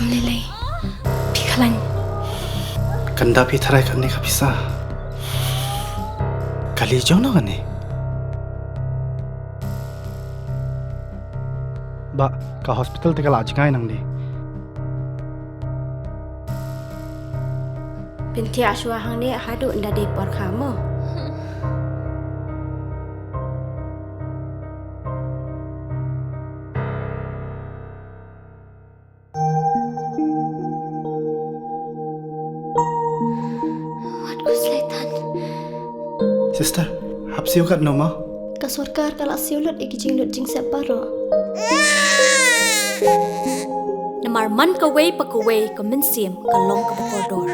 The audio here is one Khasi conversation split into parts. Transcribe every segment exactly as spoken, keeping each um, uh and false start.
Lei lei. Phi khlaiñ. Kan da phi tharai kane ka pisa. Kali jong no kane. Ba ka hospital te ka la jngai nangne. Pynthia shuwa hangne haduh nda dei por kha mo. Wat khuslai than. Sister, hap siew katno ma? Ka sorkar ka la siew lut ïa ki jinglut jingsep baroh. Namar man kawei pa kawei ka mynsiem ka long kaba kordor.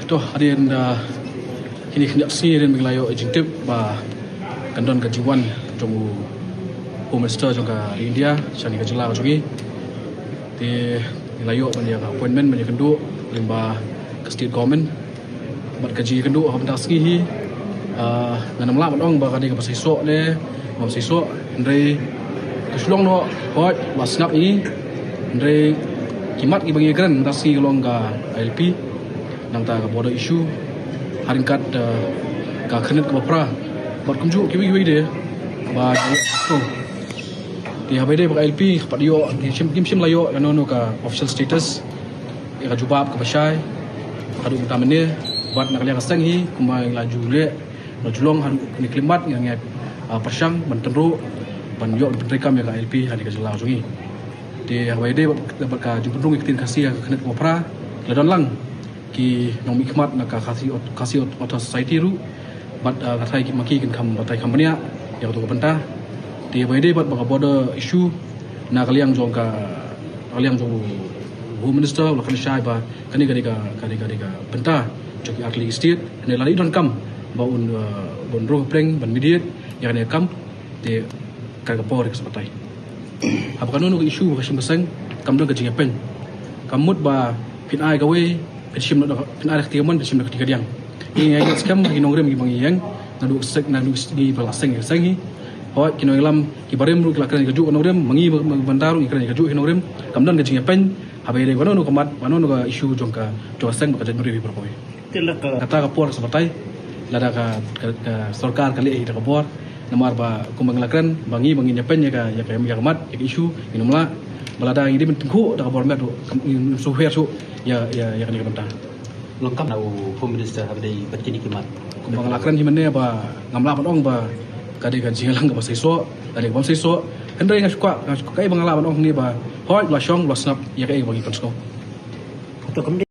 To, hadien, ah, kine khyndiat sngi hadien ba ngi la ïoh jingtip ba kan don ka jingwan jong u Home Minister jong ka India sha kane ka jylla ka jong ngi. Te ngi la ïoh ban ïa ka appointment ban ïakynduh lyngba ka state government. Bad ka jingïakynduh ha ka bynta sngi hi, ah, ngan ym lah ban ong ba ka dei kaba seisoh ne bym seisoh, hynrei ka shu long noh, hooid, ba sngap ïa ngi, hynrei ki mat kiba ngi kren mynta sngi ka long ka I L P, nangta ka border issue, ha ryngkat, ah, ka khyrnit kaba phra bad kumjuh kiwei kiwei de ba. Te haba ïadei bad ka I L P, pat ïoh, kim shym, kim shym la ïoh kano kano ka official status ïa ka jubab kaba shai haduh mynta mynne. Bad na ka liang ka seng hi, kumba ngi la ju leh, la ju long haduh kine ki mat ngi, ngi, ah, pyrshang ban tynruh ban ïoh ban pyntreikam ïa ka I L P ha kane ka jylla ka jong ngi. Te haba ïadei bad, bad ka jingpynrung ïa ka ktien Khasi ha ka khyrnit kaba phra, la don lang ki nongmihkhmat na ka Khasi Aut-, Khasi Aut-, Authors Society ruh. Bad, ah, nga tharai ki ma ki kin kham batai kham bniah ïa kato ka bynta. Te haba ïadei bad ba ka border issue, na ka liang jong ka, ka liang jong u Home Minister u la kren shai ba kane ka dei ka, ka dei ka, dei ka bynta jong ki artylli ki state. Hynrei lada i donkam ba un, ah, ba un rung hapdeng ban mediate ïa kane ka kam, te ka, ka por ka sa batai. Haba kano kano ka issue ba ka shim ka seng, kam don ka jingïapeiñ. Kam mut ba phin ai kawei, phin shim da, phin ai da ka kti kamon, phin shim da ka kti kadiang. Ngi ngi ïa skhem ki nongrim kiba ngi ïeng naduh seng, naduh ngi ba la seng, seng hi. Hooid, ki nongïalam kiba rim ruh ki la kren kajuh ka nongrim, ma ngi ba, ba, bynta ruh ngi kren kajuh ki nongrim. Kam don ka jingïapeiñ haba ïadei kano kano ka mat, kano kano ka issue jong ka, jong ka seng bad ka jaitbynriew hi baroh kawei. Kata ka por ka sa batai lada ka, ka, ka sorkar ka leh hi da ka bor. Namar ba kumba ngi la kren ba ngi, ba ngin ïapeiñ ïa ka, ïa ka, ïa ka mat, ïa ka issue, ngin ym lah ba lada ngi dei ban tyngkhuh da ka bor met ruh, ngin shu her shuh ïa, ïa, ïa kane ka bynta. Long kam na u Home Minister haba ïadei bad kine ki mat. Kumba nga la kren hi mynne ba ngam lah ban ong ba ka dei ka jingïalang kaba seisoh, ka dei kaba ym seisoh. Hynrei nga shu kwah, nga shu kwah kaei ba nga lah ban ong hangne ba hooid, la shong, la sngap ïa kaei ba ngi pynsngew.